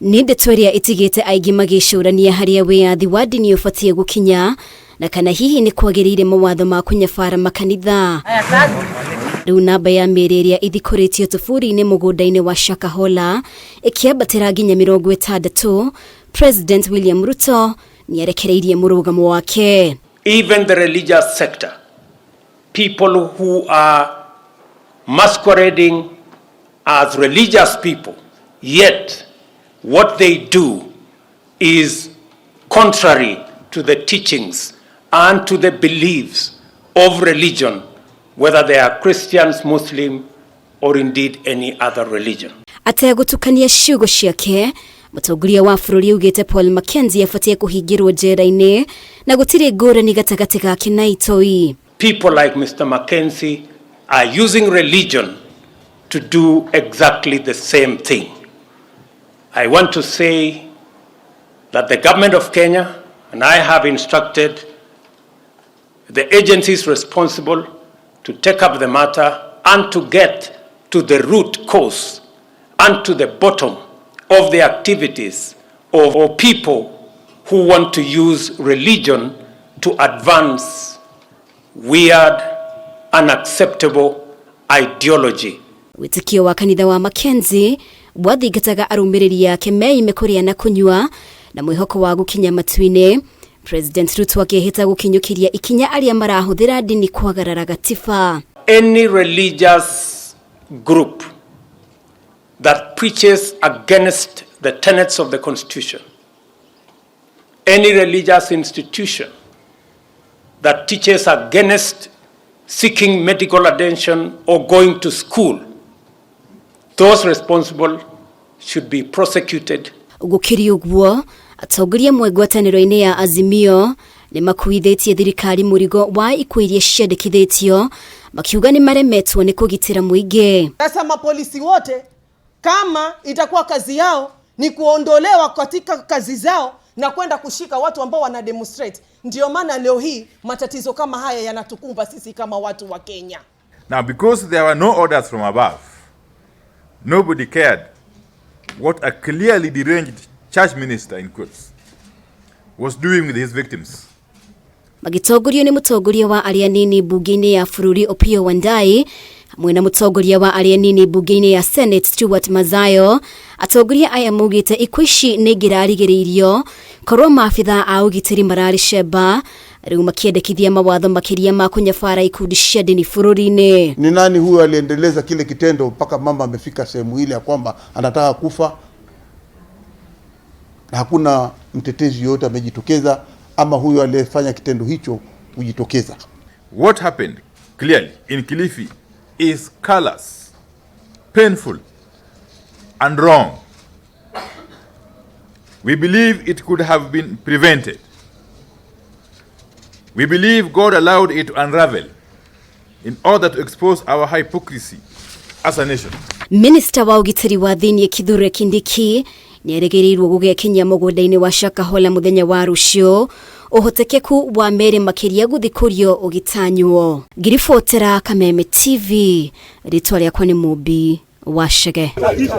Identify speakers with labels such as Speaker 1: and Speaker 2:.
Speaker 1: Nĩ ndeto ĩrĩa ĩtigĩte aingĩ magĩcũrania harĩa wĩyathi wa ndini ũbatiĩ gũkinya na kana hihi nĩ kwagĩrĩire mawatho ma kũnyabara makanitha. Rĩu namba ya mĩĩrĩ ĩrĩa ithikũrĩtio tũburi-inĩ mũgũnda-inĩ wa Shakahola ĩkĩambatĩra nginya 60, President William Ruto nĩarekereirie mũrũgamo wake.
Speaker 2: Even the religious sector, people who are masquerading as religious people, yet what they do is contrary to the teachings and to the beliefs of religion, whether they are Christians, Muslim, or indeed any other religion.
Speaker 1: Ategũtukania ciugo ciake, mũtongoria wa bũrũri augĩte Paul Mackenzie abatiĩ kũhingĩrwo njera-inĩ na gũtirĩ ngũrani gatagatĩ gake na itoi.
Speaker 2: People like Mr. Mackenzie are using religion to do exactly the same thing. I want to say that the government of Kenya, and I have instructed the agencies responsible to take up the matter and to get to the root cause and to the bottom of the activities of people who want to use religion to advance weird, unacceptable ideology.
Speaker 1: Wĩtĩkio wa kanitha wa Mackenzie wathingataga arũmĩrĩri ake meime kũrĩa na kũnyua na mwĩhoko wa gũkinya matu-inĩ. President Ruto akĩhĩta gũkinyũkĩria ikinya arĩa marahũthĩra ndini kwagarara gatiba.
Speaker 2: Any religious group that preaches against the tenets of the Constitution, any religious institution that teaches against seeking medical attention or going to school, those responsible should be prosecuted.
Speaker 1: Gũkĩrĩ ũguo, atongoria amwe ngwatanĩro-inĩ ya Azimio nĩ makuithĩtie thirikari mũrigo wa ikuũ iria ciandĩkithĩtio, makiuga nĩ maremetwo nĩ kũgitĩra mũingĩ.
Speaker 3: Sasa mapolisi wote kama itakuwa kazi yao ni kuondolewa katika kazi zao na kwenda kushika watu ambao wana demonstrate. Ndio maana leo hii matatizo kama haya yanatukumba sisi kama watu wa Kenya.
Speaker 4: Now, because there were no orders from above, nobody cared what a clearly deranged church minister, in quotes, was doing with his victims.
Speaker 1: Magĩtongorio nĩ mũtongoria wa arĩa nini mbunge-inĩ ya bũrũri Opiyo Wandayi hamwe na mũtongoria wa arĩa nini mbunge-inĩ ya Senate Stewart Madzayo, atongoria aya maugĩte ikuũ ici nĩ ingĩrarigĩrĩirio korwo maabitha a ũgitĩri mararĩ cemba, rĩu makĩendekithia mawatho makĩria ma kũnyabara ikundi cia ndini bũrũri-inĩ.
Speaker 5: Ni nani huyo aliendeleza kile kitendo mpaka mama amefika sehemu ile ya kwamba anataka kufa na hakuna mtetezi yoyote amejitokeza ama huyo aliyefanya kitendo hicho kujitokeza?
Speaker 4: What happened clearly in Kilifi is callous, painful, and wrong. We believe it could have been prevented. We believe God allowed it to unravel in order to expose our hypocrisy as a nation.
Speaker 1: Minista wa ũgitĩri wa thĩinĩ Kithure Kindiki nĩerĩgĩrĩirwo gũgekinyia mũgũnda-inĩ wa Shakahola mũthenya wa rũciũ, ũhotekeku wa mĩĩrĩ makĩria gũthikũrio ũgĩtanywo. Ngiribotera Kameme TV, rĩtwa rĩakwa nĩ Mũmbi wa Chege.